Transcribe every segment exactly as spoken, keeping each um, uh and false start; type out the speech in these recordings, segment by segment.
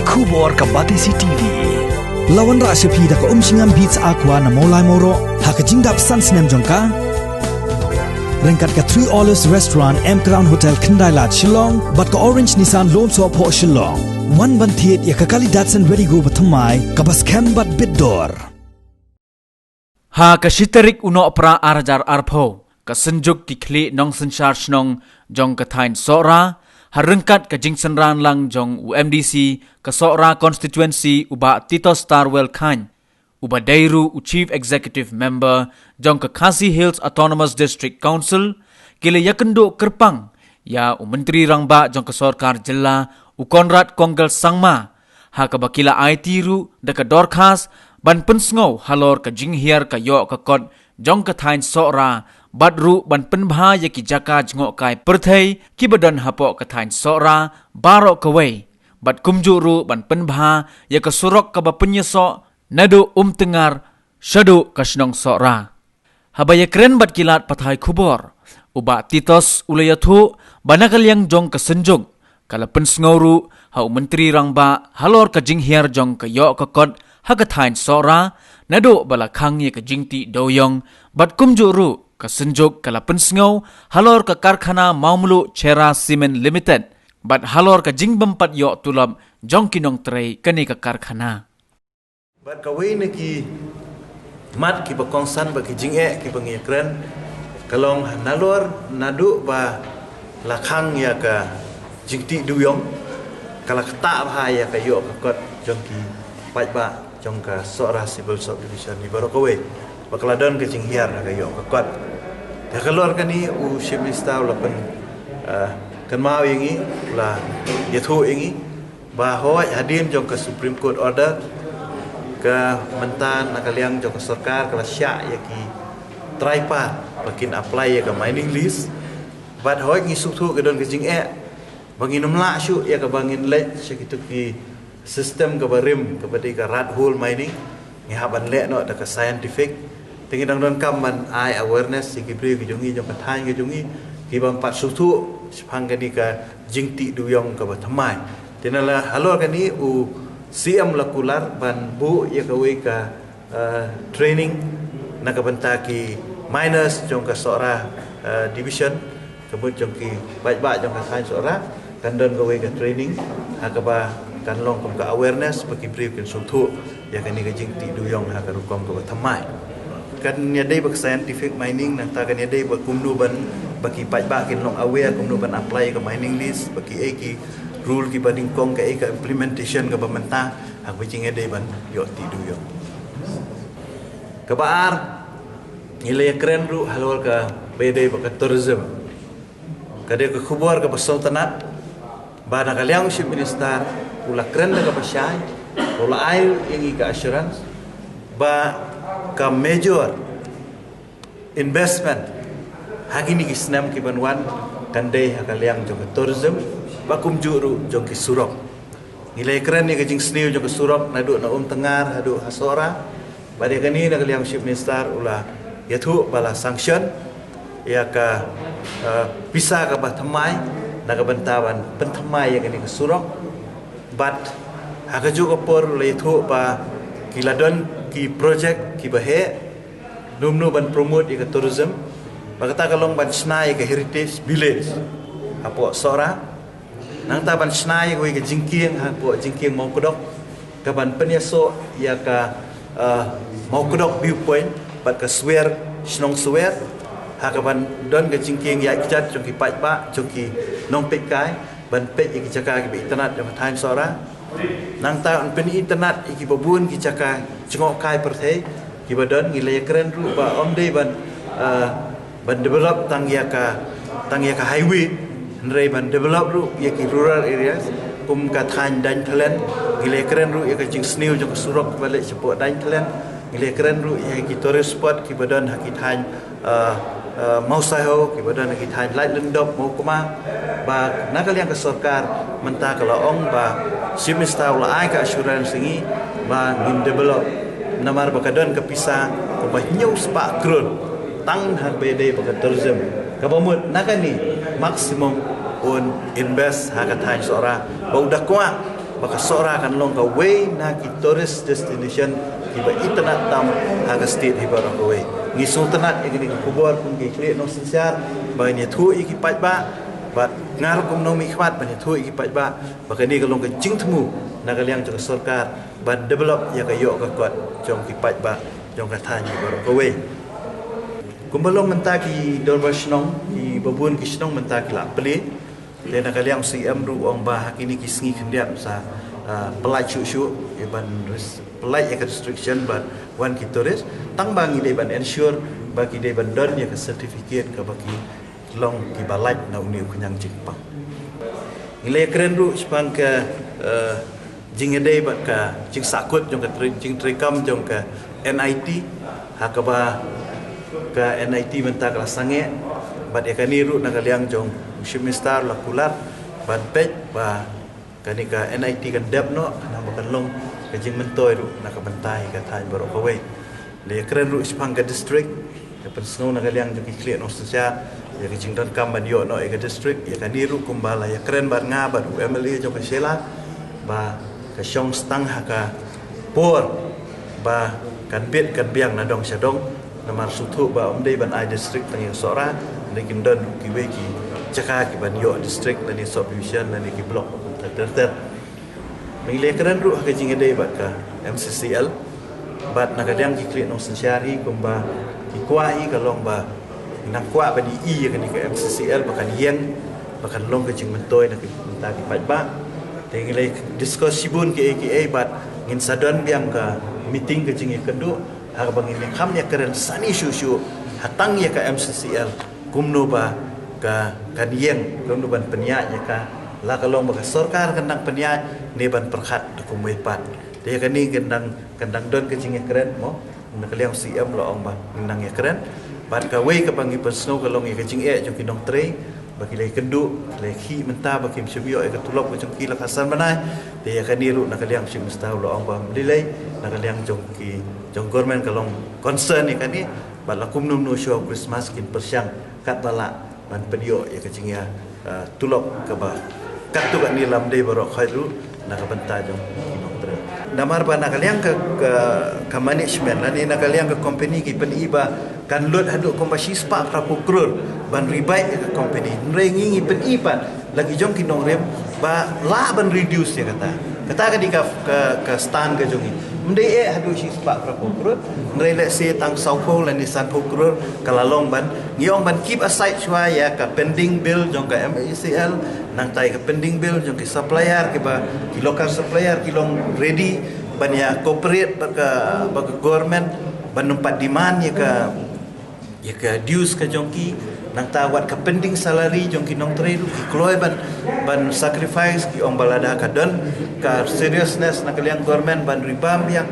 Khubor ka Batesi T V. La wanrah sha phi da ka Umshngam Beats Aqua na Mawlai Mawroh ha ka jingdap san snem jong ka. Ryngkat ka Three Olives Restaurant, M Crown Hotel, Khyndai Lad, Shillong bad ka Orange Nissan Lumsohphoh, Shillong. Wan ban thied ïa ka kali Datsun Redi-GO bathymmai kaba skhem bad bit dor. Ha ka shi tarik u Nohprah ar hajar arphew, ka Synjuk ki khlieh nongsynshar shnong jong ka thaiñ Sohra, ha ryngkat ka jingsynran lang jong u M D C ka Sohra Constituency, u Bah Titostarwell Chyne, uba dei ruh u Chief Executive Member jong ka Khasi Hills Autonomous District Council, ki la ïakynduh kyrpang ïa u Myntri Rangbah jong ka Sorkar Jylla, u Conrad Kongkal Sangma, ha kaba ki la aiti ruh da ka dorkhas ban pynsngew halor ka jinghiar ka ïoh ka kot jong ka thaiñ Sohra, bad ruh ban pynbha ïa ki jaka jngohkai pyrthei kiba don hapoh ka thaiñ Sohra baroh kawei, bad kumjuh ruh ban pynbha ïa ka surok kaba pynïasoh naduh Umtyngar shaduh ka shnong Sohra. Haba ïakren bad ki lad pathai khubor, u Bah Titos u la ïathuh ba na ka liang jong ka Synjuk, ka la pynsngew ruh ha u Myntri Rangbah halor ka jinghiar jong ka ïoh ka kot ha ka thaiñ Sohra, naduh ba la khang ïa ka jingtih dewïong, bad kumjuh ruh ka Synjuk ka la pynsngew halor ka karkhana Mawmluh Cherra Cement Limited, bad halor ka jingbympat ïoh tulop jong ki nongtrei kane ka karkhana. Bad kawei na ki mat kiba kongsan bad ki jingeh kiba ngi ïakren, ka long ha nalor naduh ba la khang ïa ka jingtih dewïong, ka la ktah bha ïa ka ïoh ka kot jong ki paidbah jong ka Sohra Civil Subdivision hi baroh kawei, ba ka la don ka jinghiar ha ka ïoh ka kot. Te halor kane u Chief Minister u la pyn, eh, kynmaw ïa ngi, u la ïathuh ïa ngi ba hooid hadien jong ka Supreme Court order, ka mynta na ka liang jong ka sorkar ka la shah ïa ki trai par ba kin apply ïa ka mining lease. Bad hooid ngi sngewthuh ka don ka jingeh ba ngin ym lah shuh ïa kaba ngin leit sha kitu ki system kaba rim, kaba dei ka rat hole mining. Ngi hap ban leh noh da ka scientific. Te ngi dang donkam ban ai awareness ïa ki briew ki jong ngi, jong ka thaiñ ki jong ngi, ki bym pat sngewthuh shaphang kane ka jingtih dewïong kaba thymmai. Te na la halor kane u C M la kular ban buh ïa kawei ka, eh, training na ka bynta ki miners jong ka Sohra, eh, division, ka mut jong ki paidbah jong ka thaiñ Sohra, kan don kawei ka training ha kaba kan long kum ka awareness ba ki briew kin sngewthuh ïa kane ka jingtih dewïong ha ka rukom kaba thymmai. Kan ïadei bad ka scientific mining, nangta kan ïadei bad kumno ban, ba ki paidbah kin long aware kumno ban apply ka mining lease, ba ki ei ki rule kiba nyngkong, ka ei ka implementation kaba mynta ha kaba jingïadei ban ïoh tih dewïong. Kaba ar, ngi la ïakren ruh halor kaba ïadei bad ka tourism. Ka dei ka khubor kaba sngewtynnat ba na ka liang u Chief Minister u la kren da kaba shai, u la ai ïa ngi ka assurance ba ka major investment ha kine ki snem ki ban wan kan dei ha ka liang jong ka tourism, ba kumjuh ruh jong ki surok. Ngi la ïakren ïa ka jingsniew jong ka surok naduh na Umtyngar haduh ha Sohra. Bad ïa kane na ka liang Chief Minister u la ïathuh ba la sanction ïa ka, eh, pisa kaba thymmai na ka bynta ban pynthymmai ïa kane ka surok. Bad ha kajuh ka por u la ïathuh ba ki la don ki project kiba heh, kumno ban promote ïa ka tourism. Ba kata ka long ban shna ïa ka heritage village hapoh Sohra. Nangta ban shna ïa kawei ka jingkieng hapoh jingkieng Mawkdok, ka ban pynïasoh ïa ka, eh, Mawkdok viewpoint bad ka Swer, shnong Swer, ha ka ban don ka jingkieng ïaid kjat jong ki paidbah, jong ki nongpeitkai, ban peit ïa ki jaka kiba itynnat jong ka thaiñ Sohra. Nangta yn pyni itynnat ïa kiba bun ki jaka jngohkai pyrthei kiba don. Ngi la ïakren ruh ba ym dei ban, eh, ban develop tang ïa ka, tang ïa ka highway, hynrei ban develop ruh ïa ki rural areas, kum ka thaiñ Dainthlen. Ngi la ïakren ruh ïa ka jingsniew jong ka surok ba leit shapoh Dainthlen. Ngi la ïakren ruh ïa ki tourist spot kiba don ha ki thaiñ, eh, eh, Mawsaihaw, kiba don ha ki thaiñ Laitlyndop, Mawkma. Ba na ka liang ka sorkar mynta ka la ong ba Chief Minister u la ai ka assurance ïa ngi ba ngin develop. Namar ba ka don ka pisa kumba hynñiew spah klur tang ha kaba ïadei bad ka tourism, kaba mut na kane maximum un invest ha ka thaiñ Sohra. Ba u da kwah Ba ka Sohra kan long kawei na ki tourist destination kiba itynnad tam ha ka state hi baroh kawei. Ngi sngewtynnad ïa kane ka khubor kum ki khlieh nongsynshar ba ngin ïathuh ïa ki paidbah, bad nga ruh kum u nongmihkhmat ban ïathuh ïa ki paidbah ba kane ka long ka jingthmu na ka liang jong ka sorkar ban develop ïa ka ïoh ka kot jong ki paidbah jong ka thaiñ hi baroh kawei. Kumba long mynta ki dorbar shnong, kiba bun ki shnong mynta ki la plie. Te na ka liang C M ruh u ong ba ha kine ki sngi khyndiat sa, ah, pyllait shuh shuh ïa ban res-, pyllait ïa ka restriction ban wan ki tourist, tang ba ngi dei ban ensure ba ki dei ban don ïa ka certificate kaba ki long kiba lait na une u khñiang jingpang. Ngi la ïakren ruh shaphang ka, eh, jingïadei bad ka jingsahkut jong ka tre-, jingtreikam jong ka N I T, ha kaba ka N I T mynta ka la sangeh, bad ïa kane ruh na ka liang jong u Chief Minister la kular ban peit ba kane ka N I T kan dep noh, khnang ba kan long ka jingmyntoi ruh na ka bynta ïa ka thaiñ baroh kawei. La ïakren ruh shaphang ka district, ka pynsngew na ka liang jong ki khlieh nongsynshar ïa ka jingdonkam ban ïoh noh ïa ka district. Ïa kane ruh kumba la ïakren bad nga bad u M L A jong ka Shella, ba ka shong stang ha ka por ba kan bit kan biang na dong sha dong. Namar sngewthuh ba ym dei ban ai district tang ïa ka Sohra, hynrei kin don kiwei ki jaka kiban ïoh district lane sub-division lane ki block ter ter ter. Ngi la ïakren ruh ha ka jingïadei bad ka M C C L, bad na ka liang ki khlieh nongsynshar hi kumba ki kwah hi ka long ba nang kwah ban ïohi ïa kane ka M C C L ba kan ïeng, ba kan long ka jingmyntoi na ka bynta ki paidbah. Te ngi la discuss shibun kiei kiei bad ngin sa don biang ka meeting ka jingïakynduh ha kaba ngin ïakham ïakren sani shuh shuh ha tang ïa ka M C C L. Kumno ba ka kan ïeng, kumno ban pynïaid ïa ka, la ka long ba ka sorkar kan dang pynïaid ne ban pyrkhat da kumwei pat. Te ïa kane kan dang, kan dang don ka jingïakren mo, na ka liang C M la ong ba kan dang ïakren. Bad kawei kaba ngi pynsngew ka long ïa ka jingeh jong ki nongtrei ba ki la ïakynduh, ki la ïakhih mynta ba kim shym ïoh ïa ka tulop ka jong ki la ka san bnai. Te ïa kane ruh na ka liang Chief Minister la ong ba ym lei lei, na ka liang jong ki, jong government ka long concern ïa kane. Bad la kumno kumno shuwa u Christmas kin pyrshang katba lah ban pynïoh ïa ka jingïa, eh, tulop kaba katto katne, ym dei baroh khoit ruh na ka bynta jong ki nongtrei. Namar ba na ka liang ka, ka, ka management lane na ka liang ka company ki pyni ba kan lut haduh kumba shispah phraphew klur ban rebate ïa ka company. Hynrei ngi ngi pyni pat la ki jong ki nongrim ba lah ban reduce ïa kata. Kata ka dei ka, ka, ka stand ka jong ngi. Ym dei eh haduh shispah phraphew klur. Hynrei lehse tang sawphew lane sanphew klur ka la long ban, ngi ong ban keep aside shuwa ïa ka pending bill jong ka M C C L, nangta ïa ka pending bill jong ki supplier kiba, ki local supplier ki long ready ban ïa cooperate bad ka, bad ka government ban ym pat demand ïa ka, ïa ka dues ka jong ki, nangta wat ka pending salary jong ki nongtrei ruh ki kloi ban, ban sacrifice, ki ong ba lada ka don ka seriousness na ka liang government ban rebump ïa,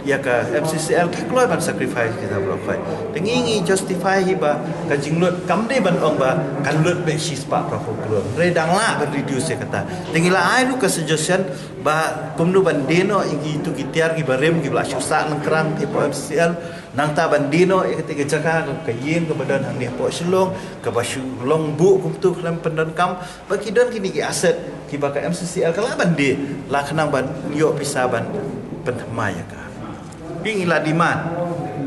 ïa ka M C C L, ki kloi ban sacrifice kita baroh khoit. Te ngi ngi justify hi ba ka jinglut kam dei ban ong ba kan lut beit shispah phraphew klur. Hynrei dang lah ban reduce ïa kata. Te ngi la ai ruh ka suggestion ba kumno ban die noh ïa kitu ki tiar kiba rim kiba la shu sah lyngkrang te hapoh M C C L. Nangta ban die noh ïa kata ka jaka, ka ïing kaba don hangne hapoh Shillong, kaba shu long buh kumtu khlem pyndonkam, ba ki don kine ki asset kiba ka M C C L ka lah ban die, la khnang ban ïoh pisa ban pynthymmai ïa ka. Ngi la demand,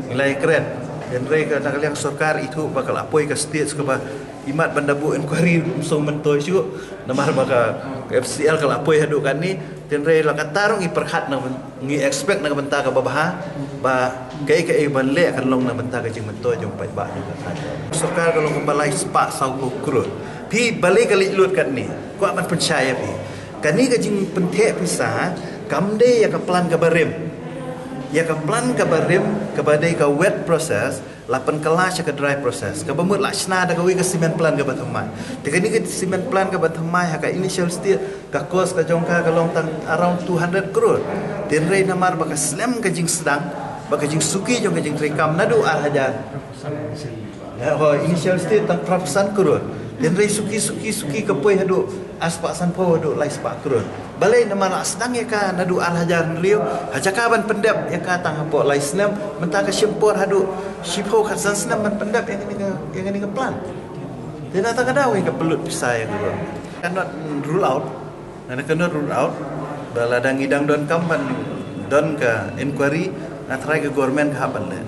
ngi la ïakren. Hynrei ka na ka liang sorkar ithuh ba ka la poi ka stage kaba imat ban da buh inquiry ym sngewmyntoi shuh. Namar ba ka, ka M C C L ka la poi haduh katne. Hynrei la katta ruh ngi pyrkhat na, ngi expect na ka bynta kaba bha ba kaei kaei ban leh kan long na ka bynta ka jingmyntoi jong paidbah jong ka thaiñ. Sorkar ka long kumba lai spah sawphew klur. Phi balei ka leit lut katne? Kwah ban pynshai ïa phi. Kane ka jingpyntheh pisa kam dei ïa ka plan kaba rim. Ïa ka plan kaba rim kaba dei ka wet process la pynkylla sha ka dry process, kaba mut la shna da kawei ka cement plant kaba thymmai. Te kane ka cement plant kaba thymmai ha ka initial stage ka cost ka jong ka ka long tang around two hundred crore. Te hynrei namar ba ka slem ka jingsdang, ba ka jingsuki jong ka jingtreikam naduh ar hajar. Ya, ho, initial stage tang phra phew san crore. Te hynrei suki suki suki ka poi haduh ar spah sanphew haduh lai spah crore. Balei namar la sdang ïa ka naduh ar hajar hynriew, ha jaka ban pyndep ïa ka tang hapoh lai snem, mynta ka shim por haduh shiphew khatsan snem ban pyndep ïa kane ka, ïa kane ka plant. Te na kata ka daw ïa ka pynlut pisa ïa ka. Cannot rule out, and I cannot rule out, Lada ngi dang donkam ban don ka inquiry, nga tharai ka government ka hap ban leh.